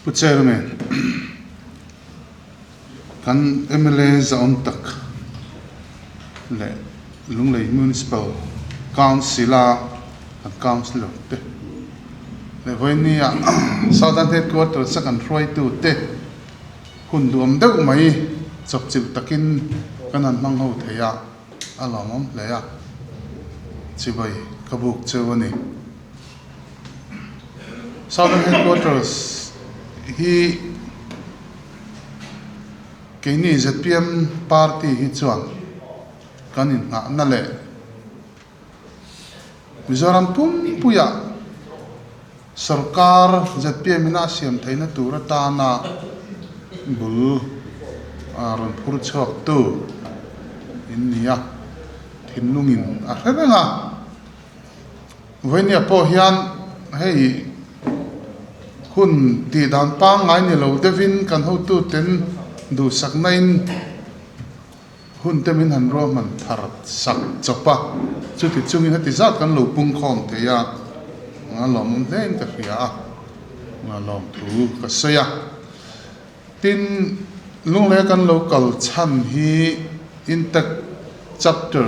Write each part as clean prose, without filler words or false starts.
Pu Chairman, kan mla zahawm tak leh Lunglei Municipal Council a kan Councillor te leh vawinia Southern Headquarters a kan hruaitu te hun duam deuh mai chawpchilh takin kan han hmang ho thei a, a lawmawm hle a, chibai ka buk cheu a ni. Southern Headquarters hi keini zpm party hi chuan kan inhnahna leh Mizoram pumpuiah sorkar zpm in a siam theihna tur atana bul rawn phur chhuaktu in ni a, thinlungin a hre reng a. Vawinia pawh hian hei hun tih dan pangngai ni lo deuhin kan hotuten duhsakna in hun te min han ruahman thar sak chawp a, chuti chungin heti zat kan lo pung khawm thei a, a lawmawm hle in ka hria a, lawmthu ka sawi a. Tin, Lunglei kan lo kal chhan hi Intact Chapter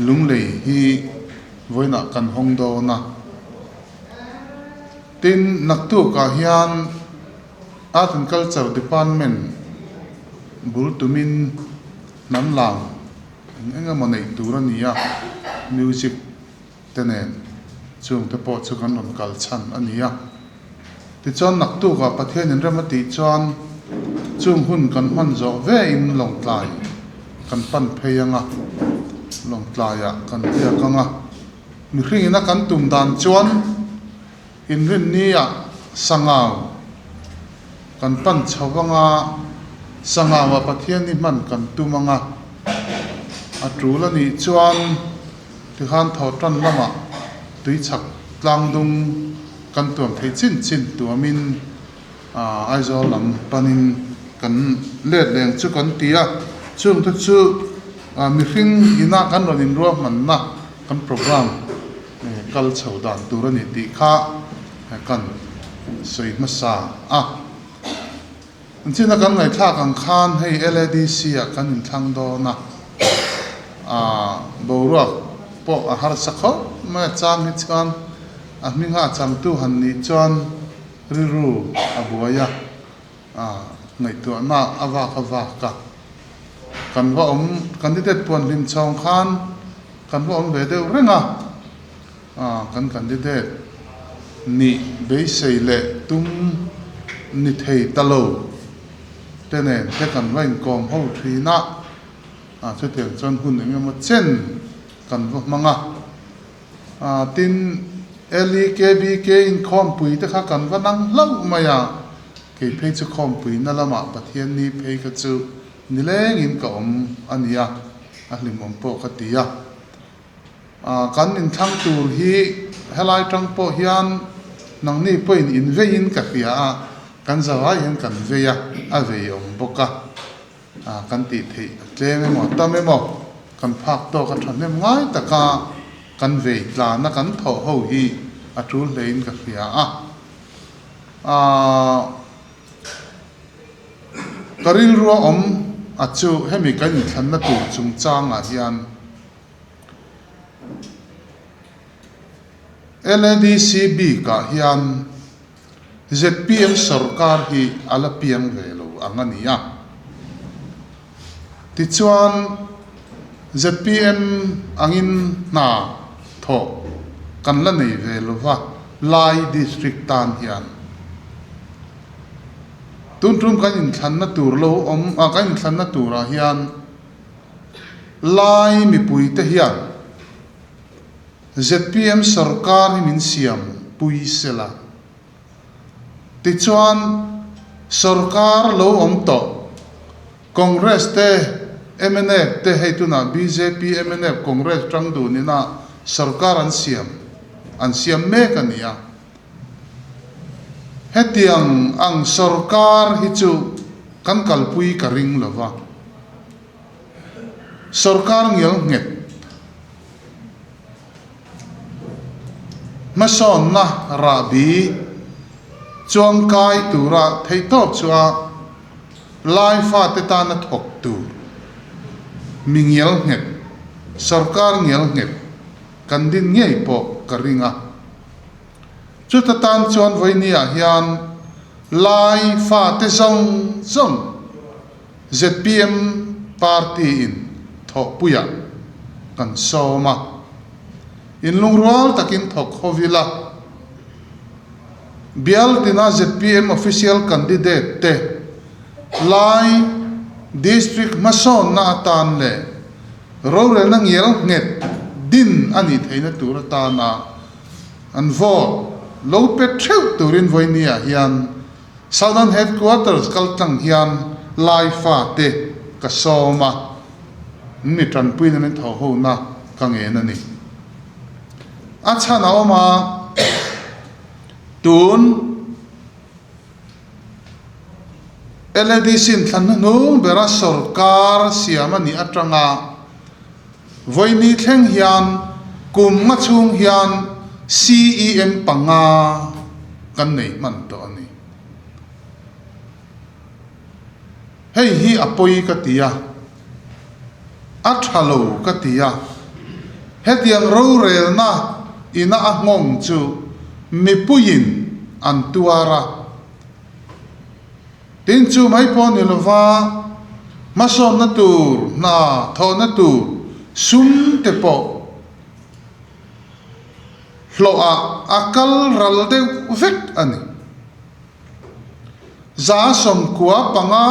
Lunglei hi vawiinah kan hawng dawn a. Tin, naktukah hian Art and Culture Department bul tumin hnam lang eng eng emaw neih tur a ni a, music te nen chung te pawh chu kan rawn kal chhan a ni a. Tichuan naktukah Pathian in rem a tih chuan chung hun kan hman zawh ve in Lawngtlai kan pan phei ang a, Lawngtlaiah kan biak ang a. Mihring ina kan tum dan chuan inrinniah Sangau kan pan chho ang a, Sangauah Pathian i hman kan tum ang a, a tul a nih chuan Tikhan thaw tan lamah tui chhak tlang dung kan tuam thei chin chin tuamin Aizawl lam panin kan let leng chu kan ti a, chungte chu mihring ina kan rawn inruahmanna kan programme kal chho dan tur a ni tih kha kan sawi hmasa a. China kan ngaihthlak ang khan hei LADC ah kan inthlang dawn a, boruak pawh a harsa khawp mai a chang hi chuan a hminga a changtu han nih chuan rilru a buai a, ngaihtuahna a vak a vak a, kan va awm candidate puan hlim chhawng khan kan va awm ve deuh reng a. Kan candidate nih beisei leh tum ni thei ta lo te nen te kan va inkawm ho thin a, chutiang chuan hun eng emaw chen kan va hmang a. Tin, LEKBK inkhawmpui te kha kan va nang hlauh mai a, kei phei chu khawmpuina lamah Pathianni phei kha chu nilengin ka awm a nia, a hlimawm pawh ka ti a. Kan inthlang tur hi helai tang pawh hian nangni pawhin in veiin ka hria a, kan zavai hian kan vei a, a vei awm bawk a, kan tih theih a tlem emaw a tam emaw kan phak tawk a thahnem ngai taka kan vei tlana kan thawh ho hi a tul hlein ka hria a. Ka rilrua awm a chu hemi kan inthlanna tur chungchangah hian LADC bikah hian zpm sorkar hi a la piang ve lo ang a ni a. Tichuan zpm angin hna thawh kan la nei ve lo va Lai District tan hian. Tun tum kan inthlanna tur lo awm a kan inthlanna turah hian Lai mipuite hian zpm sorkar hi min siam pui sela. Tichuan sorkar lo awm tawh Congress te, mnf te hei tunah bjp, mnf, Congress tang dun ina sorkar an siam an siam mek a ni a. Hetiang ang sorkar hi chu kan kalpui ka ring lo va. Sorkar ngial nghet hmasawnna rahbi Chuangkai tura theihtawp chu a Lai fate tana thawk tur mi ngial nghet, sorkar ngial nghet kan din ngei pawh ka ring a. Chuta tan chuan vawinia hian Lai fate zawng zawng zpm party in thawhpuiah kan sawm a, inlungrual takin thawk ho ila. Bial tina zpm official candidate te Lai District hmasawnna atan leh rorelna ngial nghet din a nih theihna tur atana an vote lo pe theuh turin vawinia hian Southern Headquarters kaltlang hian Lai fate ka sawm a, mi tanpuina min thawhhona ka ngen a ni. A chhan a awm a, tun LADC in thlan hnuhnung bera sorkar siam a nih atanga vawiini thleng hian kum nga chhung hian CEM panga kan nei hman tawh a ni. Hei hi a pawi ka ti a, a tha lo ka ti a, hetiang rorelna ina a nghawng chu mipuiin an tuar a. Tin chu mai pawh ni lova hmasawnna tur, hna thawhna tur sum te pawh hlawhah a kal ral deuh vek a ni. 95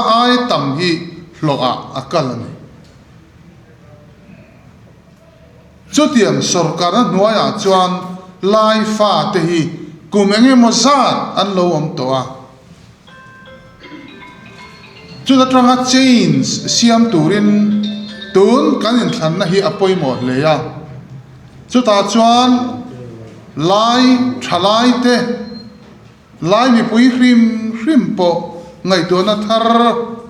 ai tam hi hlawhah a kal a ni. Chutiang sawrkarna hnuaiah chuan Lai fate hi kum eng emaw zat an lo awm tawh a. Chuta tanga change siam turin tun kan inthlanna hi a pawimawh hle a. Chutah chuan Lai thalaite Lai mipui hrim hrim pawh ngaihtuahna thar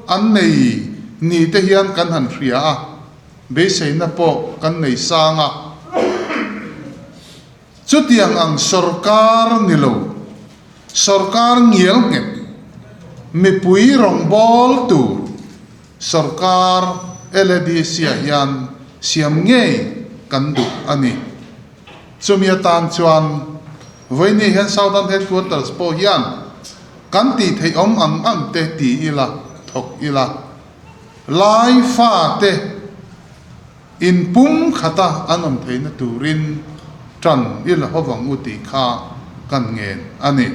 an nei ni te hian kan han hria a, beiseina pawh kan nei sang a. Chutiang ang sawrkar ni lo, sawrkar ngial nghet, mipui rawngbâwl tur sawrkar LADC ah hian siam ngei kan duh a ni. Chumi atan chuan vawiini hian Southern Headquarters pawh hian kan tih theih awm ang ang te ti ila, thawk ila, Lai fate in pum khata an awm theihna turin tan ila ho vang u tih kha kan ngen a ni.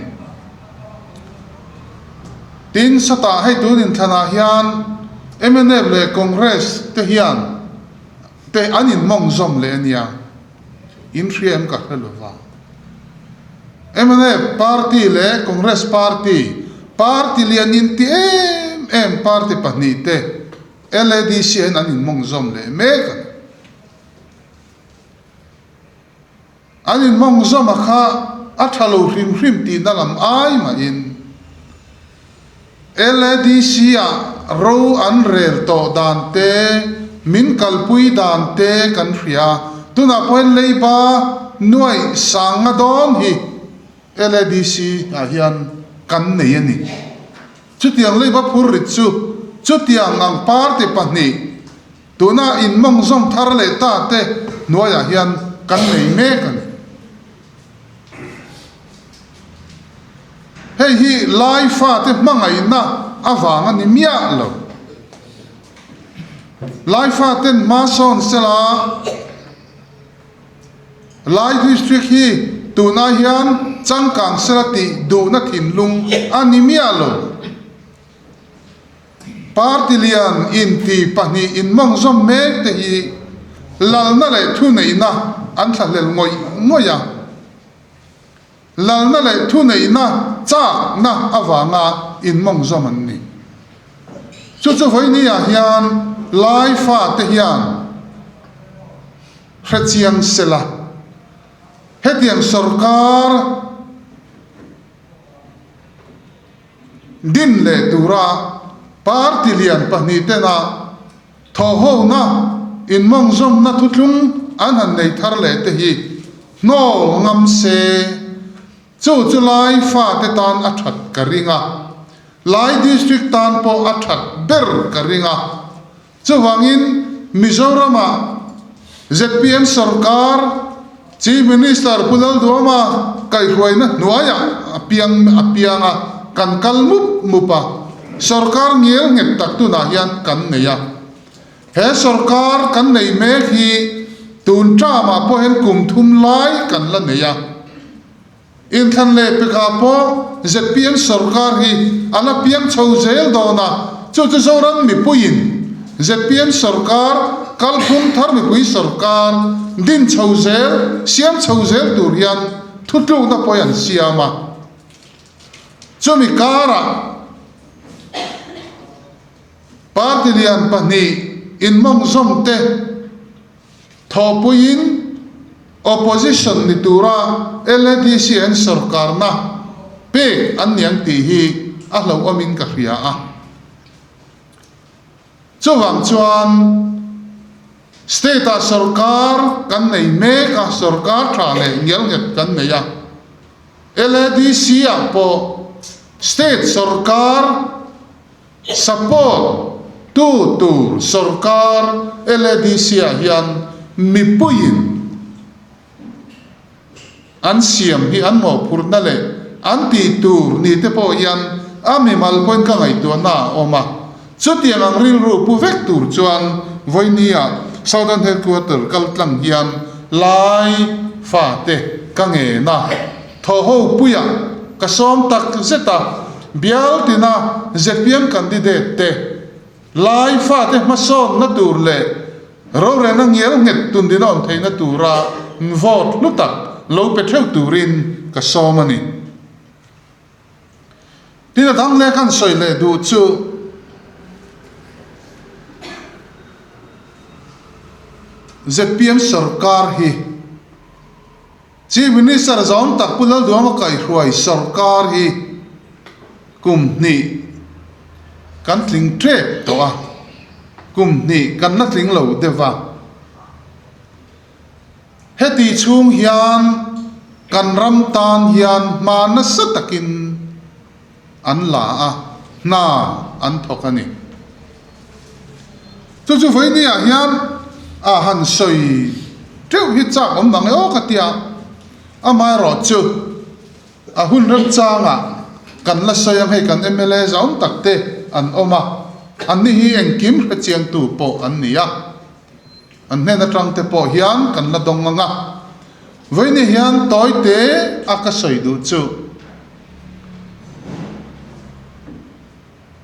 Tin, sawtah hei tun inthlanah hian mnf leh Congress te hian te an inmawng zawm leh a nia, in hria em ka hre lo va. Mnf party leh Congress party, party lian inti em em party pahnih te LADC ah hian an inmawng zawm leh mek a ni. An inmawng zawma kha a tha lo hrim hrim tihna lam ai mahin LADC-ah ro an rel tawh dan te, min kalpui dan te kan hria a. Tunah pawhin leiba nuaih sanga dawn hi LADC-ah hian kan nei a ni. Chutiang leiba phur rit chu chutiang ang party pahnih Tuna inmawng zawm thar leh ta te hnuaiah hian kan nei mek a ni. Hei hi Lai fate hmangaihna avang a ni miah lo. Lai faten hma sawn sela Lai District hi tunah hian changkang sela tih duhna thinlung a ni miah lo. Party lian inti pahnih inmawng zawm mek te hi lalna leh thuneihna an thlahlel ngawih ngawih a, lalna leh thuneihna chakna avanga inmawng zawm an ni. Chu chu vawinia hian Lai fate hian hrechiang sela, hetiang sorkar, Din leh tura party lian pahnih tena thawhhona inmawngzawmna thuthlung an han nei thar leh te hi hnawl ngam se. Chu chu Lai fate tan a that ka ring a, Lai District tan pawh a that ber ka ring a. Chuvangin Mizoramah zpm sorkar Chief Minister Pu Lalduama kaihhruaina hnuaiah a piang a piang a, kan kal mup mup a, sorkar ngial nghet tak tunah hian kan nei a. He sorkar kan nei mek hi tun term-ah pawh hian kum thum lai kan la nei a. Inthlan leh pekah pawh zpm sorkar hi a la piang chho zel dawn a, chu chu Zoram mipuiin zpm sorkar kalphung thar mipui sorkar din chho zel, siam chho zel tur hian thutlukna pawh hi an siam a. Chumi karah party lian pahnih inmawngzawm te, Thawhpuiin Opposition ni tura LADC an sorkarna pek an ni ang tih hi a hlauhawmin ka hria a. Chuvang chuan State-ah sorkar kan nei mek a, sorkar tha leh ngelnghet kan nei a. LADC-ah pawh State sorkar Support tu tur sorkar LADC ah hian mipuiin an siam hi an mawhphurhna leh an tih tur ni te pawh hian a mimal pawhin ka ngaihtuahna a awm a. Chutiang ang rilru pu vek tur chuan Vawinia Southern Headquarter kal tlang hian Lai fate ka ngen a. Thawhho puiah ka sawm tak zet a, bial tina zpm candidate te lai fate hmasawnna tur leh rorelna ngial nghet tundin a awm theihna tura vote hlu tak lo pe theuh turin ka sawm a ni. Tin a dang leh kan sawi leh duh chu zpm sorkar hi Chief Minister zawng tak Pu Lalduama kaihruai sorkar hi kum hnih kan tling tep tawh a, kum hnih kan la tling lo deuh va. Heti chhung hian kan ram tan hian hma nasa takin an la a, hna an thawk a ni. Chu chu vawinia hian a han sawi teuh hi chak awm dang e aw ka tia, amaherawh chu a hun remchangah kan la sawi ang hei kan mla zau tak te an awm a, anni hi engkim hrechiangtu pawh an ni a, an hnen atang te pawh hian kan la dawng ang a, vawinia hian tawite a ka sawi duh chu.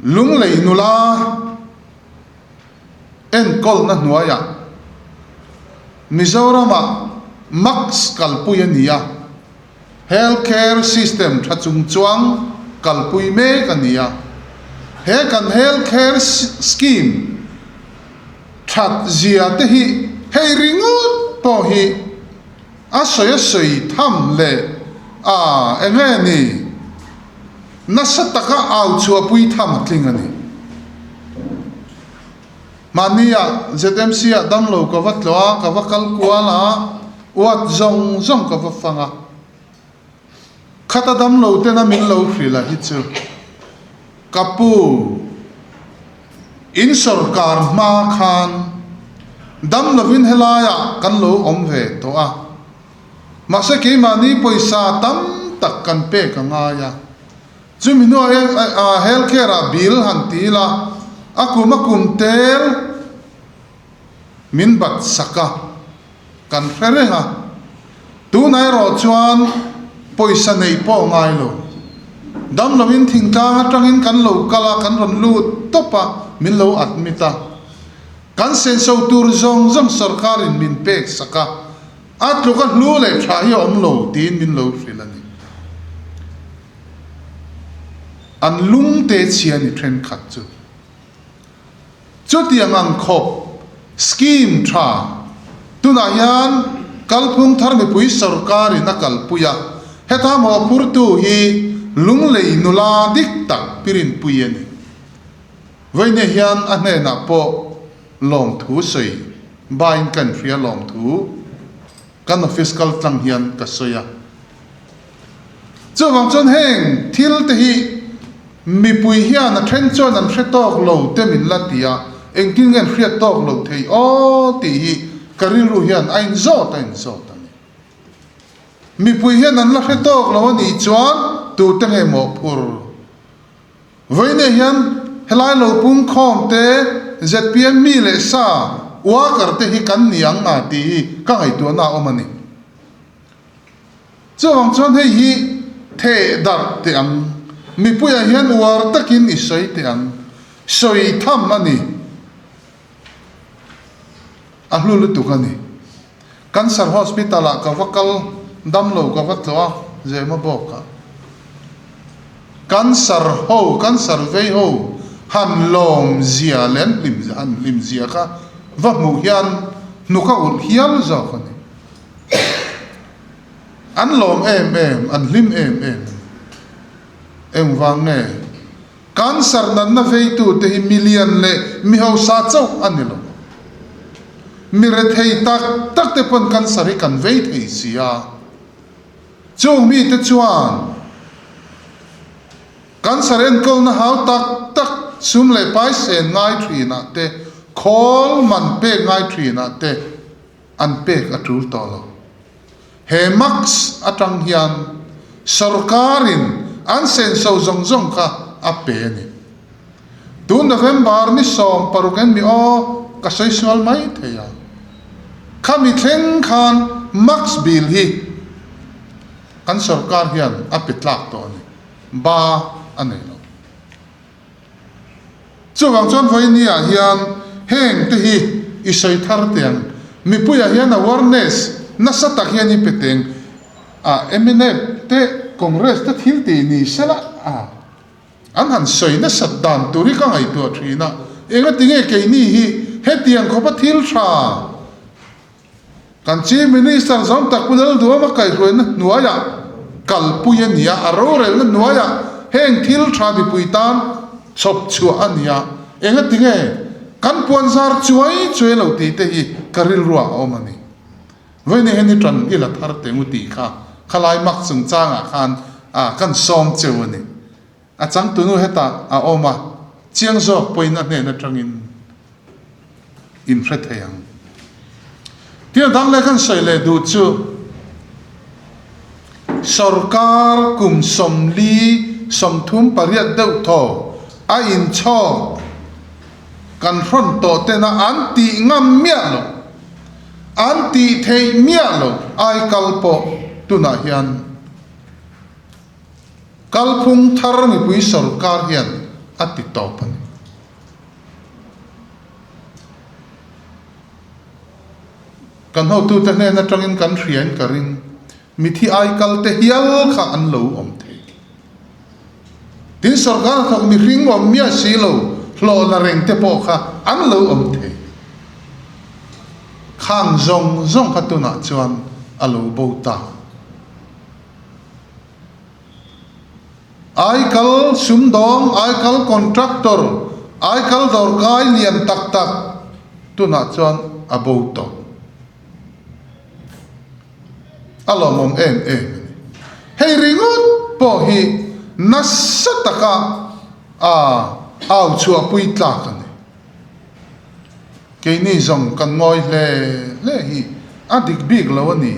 Lunglei nula enkawlna hnuaiah Mizoramah Max kalpui a ni a, Health Care System tha chung chuang kalpui mek a ni a. He kan Health Care Scheme that zia te hi hei ringawt pawh hi a sawi a sawi tham leh a eng nge ni? Nasa taka au chhuahpui tham a tling a ni. Mahnia ZMC ah damlo ka va tlawh a, ka va kal kual a, uat zawng zawng ka va fang a. Khata damlo tena min lo hrilh a hi chu ka pu in sawrkar hma khan damlovin helaiah kan lo awm ve tawh a. Mahse keimahni pawisa tam tak kan pek a ngai a, chumi hnuah health care ah bill han ti ila a kum a kum tel min bat sak a, kan hre reng a, tunah erawh chuan pawisa neih pawh a ngai lo, damloin thingtlang atangin kan lo kal a, kan rawn lut tawp a, min lo admit a, kan senso tur zawng zawng sorkarin min pek sak a. A tluk a hlu leh tha hi a awm lo tiin min lo hrilh a ni. An lung te chhia ni thenkhat chu. Chutiang ang khawp scheme tha tunah hian kalphung thar mipui sorkarin a kalpui a, heta mawhphurtu hi lunglei nula dik tak pirinpui a ni. Vawinia hian a hnenah pawh lawmthu sawi Bain ka inhria lawmthu kan office kal tlang hian ka sawi a. Chuvang chuan heng thil te hi mipui hian a then chuan an hre tawk lo te min la ti a, engtin nge an hriat tawk loh theih aw tih hi ka rilru hian a inzawt a inzawt a ni. Mipui hian an la hre tawk lo a nih chuan tute nge mawhphur? Vawiinah hian helai lo pung khawm te, zpm mi leh sa worker te hi kan ni ang a tih hi ka ngaihtuahna a awm a ni. Chuvang chuan hei hi theh darh teh ang, mipuiah hian uar takin i sawi teh ang, sawi tham a ni. A hlu lutuk a ni. Cancer Hospital ah ka va kal dam lo ka va tlawh a, Zema bawk ah. Cancer ho, cancer vei ho han lawm zia leh an hlim han hlim zia kha va hmuh hian hnuk a ulh hial zawk a ni. An lawm em em, an hlim em em a ni. Engvang nge? Cancer natna veitute hi milian leh mi hausa chauh a ni lo. Mi rethei tak tak te pawn cancer hi kan vei thei si a. Chung mite chuan cancer enkawlna hau tak tak sum leh pai sen ngai thinah te, khawl man pek ngai thinah te an pek a tul tawh lo. He Max atang hian sorkarin an senso zawng zawng kha a pe a ni. Tun November ni 16 en mi aw ka sawi sual mai thei a. Khami thleng khan Max bill hi kan sorkar hian a pe tlak tawh a ni. Ba a nei lo. Chuvang chuan vawinia hian heng te hi i sawi thar teh ang. Mipuiah hian awareness nasa tak hian i pe teng a, mnf te Congress te thil tih ni sela a, an han sawi nasat dan tur hi ka ngaihtuah thin a, engatinge keini hi hetiang khawpa thil tha Kan Chief Minister zawng tak Pu Lalduama kaihhruaina hnuaiah kalpui a ni a, a rorelna hnuaiah heng thil tha mipui tan chhawp chhuah a ni a, engatinge kan puan zar chuai chuai lo tih te hi ka rilruah a awm a ni. Vawiin hian i tan i la thar teh ngu tih kha khalai mak chungchangah khan kan sawm cheu a ni. A changtunu hetah a awm a, chiang zawk pawhin a hnen atangin in hre thei ang. Thil dang leh kan sawi leh duh chu sorkar kum 40 38 deuh thaw a inchhawk kan hrawn tawh tena an tih ngam miah loh, an tih theih miah loh aikal pawh tunah hian Kalphung thar mipui sorkar hian a ti tawp a ni. Kan hotute hnen atangin kan hriain ka ring, mithi aikal te hial kha an lo awm thei. Tin sorkar thawk mihring awm miah si lo hlawhna reng te pawh kha an lo awm thei. Khang zawng zawng kha tunah chuan a lo bo ta. Aikal sumdawng, aikal contractor, aikal dawrkai lian tak tak tunah chuan a bo tawh. A lawmawm em em a ni. Hei ringawt pawh hi nasa taka a au chhuahpui tlak a ni. Keini zawng kan ngawi hle hle hi a dik bik lo a ni.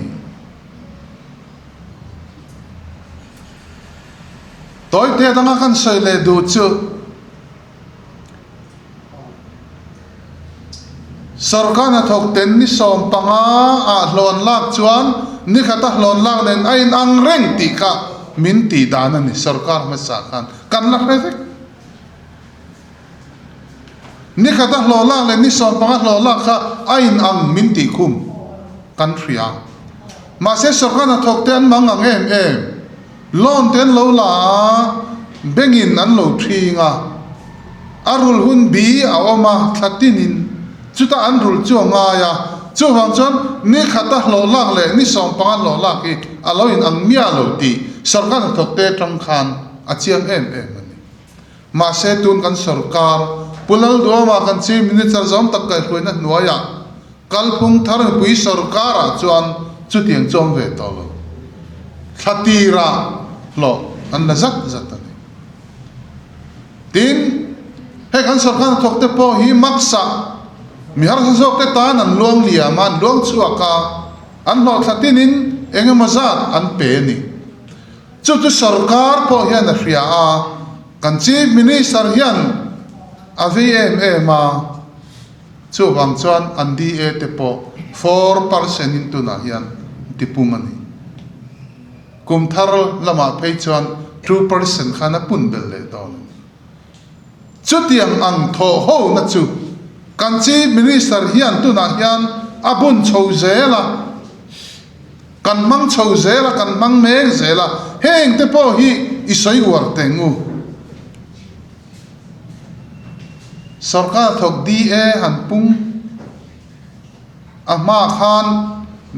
Tawite danga kan sawi leh duh chu Sorkar hnathawk ten ni 15 ah hlawn lak chuan ni khata hlawn lak nen a inang reng tih kha min tih dan a ni sorkar hmasa khan kan la hre vek. Ni khat a hlawh lak leh ni 15 hlawh lak kha a in ang min tih khum kan hria. Mahse sorkar hnathawk te an mang ang em em. Loan te an lo la a, bank in an lo thing a. A rul hun bi a awm a, thla tin in chutah an rul chu a ngai a. Chuvang chuan ni khat a hlawh lak leh ni 15 hlawh lak hi a lo in ang miah lo tih sorkar hnathawk te atang khan a chiang em em a ni. Mahse tun kan sorkar, Pu Lalduama kan Chief Minister zawng tak kaihhruaina hnuaiah kalphung thar mipui sorkarah chuan chutiang chu awm ve tawh lo. Thla tirah. Hlawh an la zat zat a ni. Tin, hei kan sorkar hnathawk te pawh hi maksa mi harsa zawk te tan an luang liam a, an luang chhuak a, an hlawhthla tinin eng emaw zat an pe a ni. Chu chu sorkar pawh hian a hria a, kan Chief Minister hian a vei em em a, chuvang chuan an DA te pawh 4% in tunah hian tipung a ni. Kum thar lamah phei chuan 2% khan a pun belh leh dawn a ni. Chutiang ang thawh hona chu kan Chief Minister hian tunah hian a bun chho zel a, kan hmang chho zel a, kan hmang mek zel a, heng te pawh hi i sawi uar teng u. Sorkar thawk DA han pung A hma khan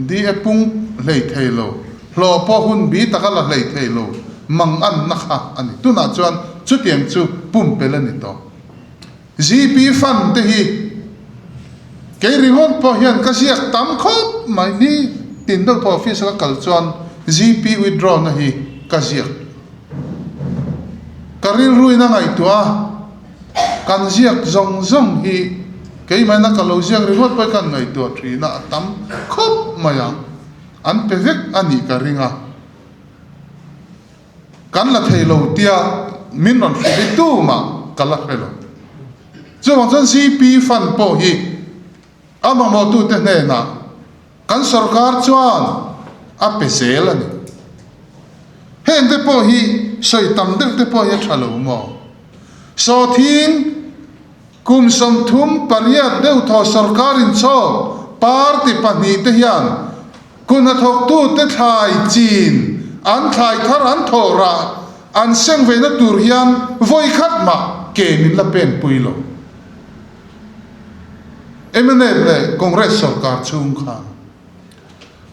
DA pung hlei thei lo, hlawh pawh hun bi taka la hlei thei lo mang anna kha a ni. Tunah chuan chutiang chu pumpelh a ni tawh. GP fund te hi kei ringawt pawh hian ka ziak tam khawp mai. Ni tin deuh pawh office a ka kal chuan GP withdraw na hi ka ziak. Ka rilruin a ngaihtuah a. Kan ziak zawng zawng hi keimahna ka lo ziak ringawt pawh hi kan ngaihtuah thin a, a tam khawp mai a, an pe vek a nih ka ring a. Kan la thei lo tia min rawn hrilh hi tumah ka la hre lo. Chuvang chuan CP fund pawh hi a mamawhtute hnenah kan sorkar chuan a pe zel a ni. Heng te pawh hi sawi tam deuh te pawh hi a tha lo maw? Sawthing kum 38 deuh thaw sorkar inchhawk party pahnihte hian kuhnathawktute thlai chin an thlai thar an thawh rah an seng veina tur hian vawi khat mah ke min la pen pui lo. Mnf leh Congress sorkar chhung khan.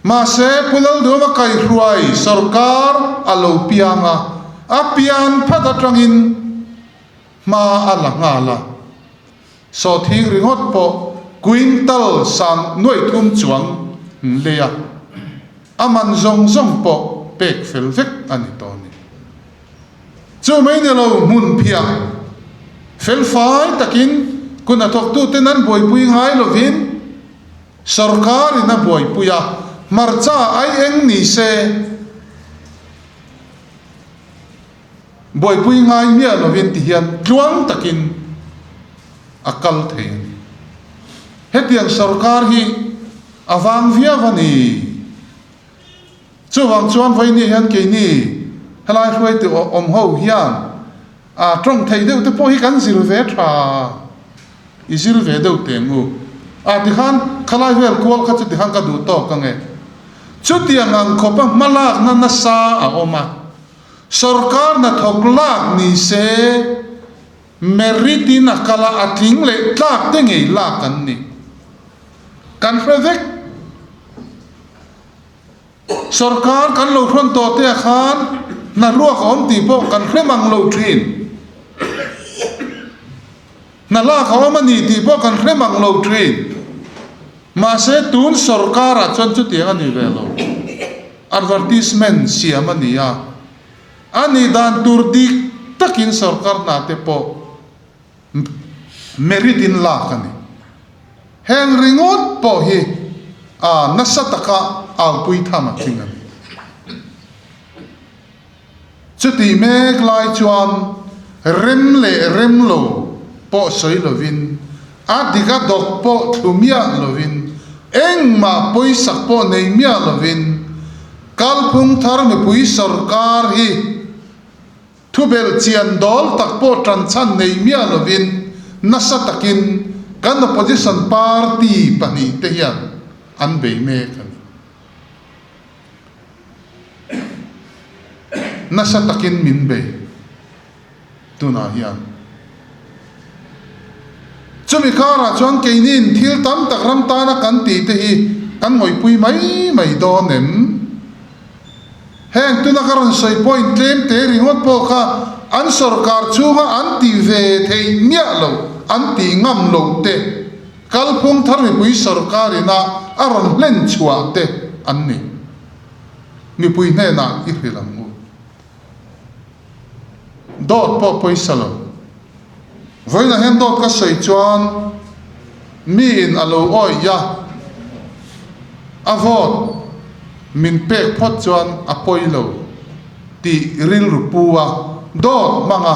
Mahse, Pu Lalduhama kaihruai sorkar a lo piang a, a pian phat atangin hma a la nghal a. Sawhthing ringawt pawh quintal sang nuaih thum chuang lei a, a man zawng zawng pawh pek fel vek a ni tawh a ni. Chu mai ni lo hmun phiah fel fai takin kuhnathawktuten an buaipui ngai lovin, Sorkar in a buaipui a, hmarcha ai eng ni se buaipui ngai miah lovin ti hian tluang takin a kal thei a ni. Hetiang sorkar hi a vang viau a ni. Chuvang chuan vawinia hian keini helai hruaitu awm ho hian a tawng thei deuh te pawh hi kan zir ve tha, i zir ve deuh teng u. A tikhan khalai vel kual kha chu tikhan ka duh tawk ang e. Chutiang ang khawpa hmalakna nasa a awm a, sorkar hnathawk lak ni se merit in a kal a, a tling leh tlak te ngei lak an ni. Kan hre vek. Sorkar kan lo hrawn tawh te ah khan hna ruak a awm tih pawh kan hre mang lo thin. Hna lak a awm a ni tih pawh kan hre mang lo thin. Mahse tun sorkar ah chuan chutiang a ni ve lo. Advertisement siam a ni a. A nih dan tur dik takin sorkar hna te pawh Merit in lak a ni. Heng ringawt pawh hi a nasa taka aupui tham a tling a ni. Chutih mek lai chuan rem leh rem lo pawh sawi lovin, a dik a dawk pawh thlu miah lovin, engmah pawisak pawh nei miah lovin kalphung thar mipui sorkar hi Thubelh chian dawl tak pawh tanchhan nei miah lovin nasa takin kan opposition party pahnihte hian an bei mek a ni. Nasa takin min bei tunah hian. Chumi karah chuan keiniin thil tam tak ram tana kan tih te hi kan ngawihpui mai mai dawn em? Heng tuna ka rawn sawi point tlem te ringawt pawh kha an sorkar chhunga an tih ve theih miah lo, an tih ngam loh te, kalphung thar mipui sorkar ina a rawn hlen chhuah te an ni. Mipui hnenah i hrilh ang u. Dawt pawh pawisa lo. Vawiinah hian dawt ka sawi chuan miin a lo awih a, a vote min pek phawt chuan a pawi lo tih rilru pu a, dawt hmang a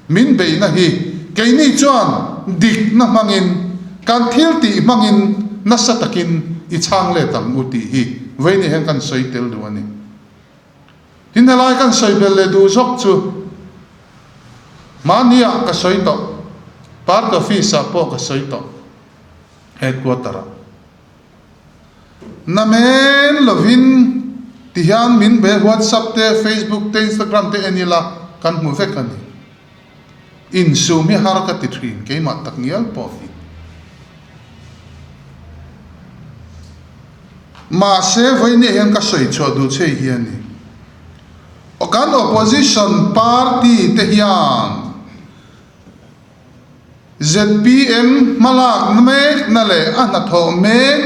min beihna hi keini chuan dikna hmangin kan thil tih hmangin nasa takin i chhang let ang u tih hi vawiinah hian kan sawi tel duh a ni. Tin helai kan sawi belh leh duh zawk chu mahniah ka sawi tawh, party office ah pawh ka sawi tawh, headquarter ah. Namen lovin ti hian min be WhatsApp te, Facebook te, Instagram te en ila kan hmu vek a ni. Insum hi har ka ti thin keimah tak ngial pawh hi. Mahse vawinia hian ka sawi chhuah duh che hi a ni. Kan opposition party te hian zpm hmalakna mekna leh a hnathawh mek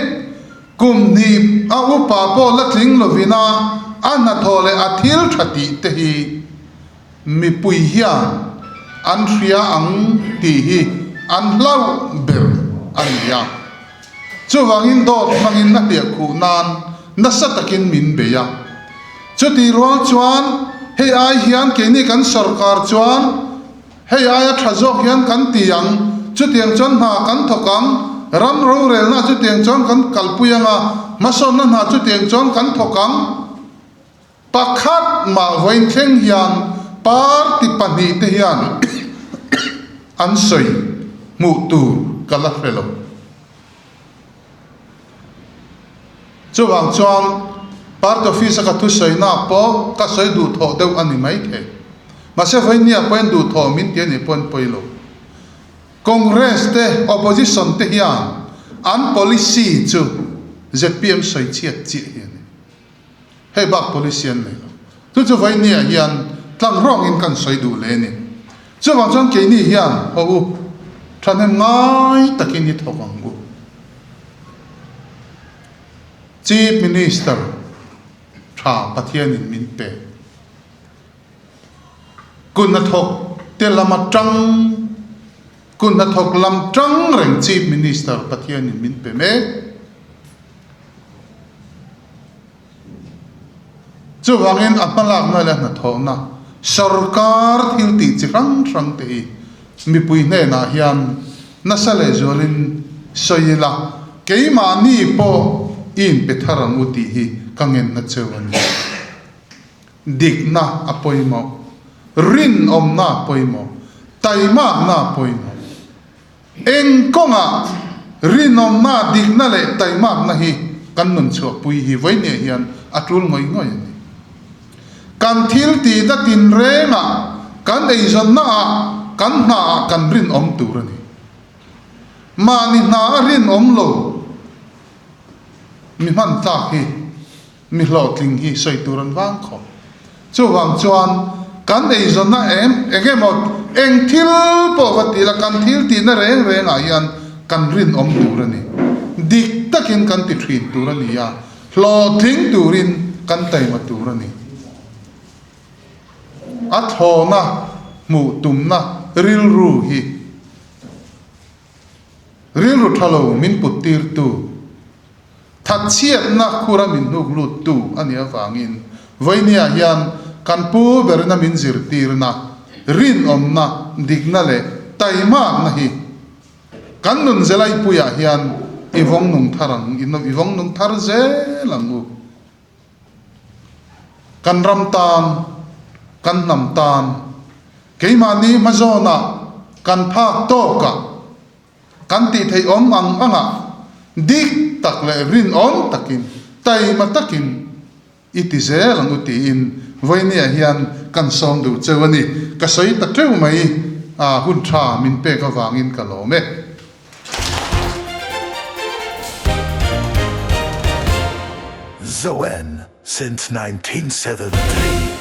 kum hnih a upa pawh la tling lovina a hnathawh leh a thil tha tih te hi Mipui hian an hria ang tih hi an hlauh ber a ni a. Chuvangin dawt hmangin a hliah khuh nan nasa takin min bei a. Chutih rual chuan hei ai hian keini kan sorkar chuan hei aia tha zawk hian kan ti ang, chutiang chuan hna kan thawk ang, ram rorelna chutiang chuan kan kalpui ang a, hmasawnna hna chutiang chuan kan thawk ang. Pakhat mah vawiin thleng hian party pahnihte hian an sawi hmuh tur ka la hre lo. Chuvang chuan party office a ka thusawi-na pawh ka sawi duhthawh deuh a ni maithei. Mahse vawiinniah pawhin duhthawh min ti a nih pawhin pawi lo. Congress te, opposition te hian an policy chu zpm sawi chhiat chiah hi a ni. Hei bak policy an nei lo. Chu chu vawinia hian tlang rawngin kan sawi duh hle a ni. Chuvang chuan keini hian haw u, thahnem ngai takin i thawk ang u. Chief Minister tha Pathianin min pe. Kut hnathawk te lam atang, kut hnathawk lam tang reng Chief Minister Pathianin min pe mek. Chuvangin a hmalakna leh a hnathawhna sorkar thil tih chi hrang hrang te hi mipui hnenah hian nasa lehzualin sawi ila, keimahni pawh i inpe thar ang u tih hi ka ngenna cheu a ni. Dikna a pawimawh, rinawmna a pawimawh, taimakna a pawimawh. Eng kawngah rinawmna, dikna leh taimakna hi kan nun chhuahpui hi vawinia hian a tul ngawih ngawih a ni. Kan thil tihna tinrengah, kan eizawnnaah, kan hnaah kan rinawm tur a ni. Mahni hna a rinawm lo mi hman tlak hi. Mi hlawhtling hi sawi tur an vang khawp. Chuvang chuan kan eizawnna em eng emaw eng thil pawh va ti la kan thil tihna reng rengah hian kan rinawm tur a ni. Dik takin kan ti thin tur a ni a, hlawhtling turin kan taima tur a ni. A thlawna hmuh tumna rilru hi rilru tha lo min put tirtu. Thatchhiatna khura min hnuk luttu a nih avangin vawinia hian kan pu berina min zirtirna, rinawmna, dikna leh taimakna hi kan nun zelaipuiah hian i vawng nung thar ang, i vawng nung thar zel ang u. Kan ram tan, kan hnam tan, keimahni hmazawnah kan phak tawkah, Kan tih theih awm ang angah dik tak leh rinawm takin, taima takin i ti zel ang u tiin vawinia hian kan sawm duh cheu a ni. Ka sawi ta teuh mai, a hun tha min pek avangin ka lawm e. Zoen since 1973.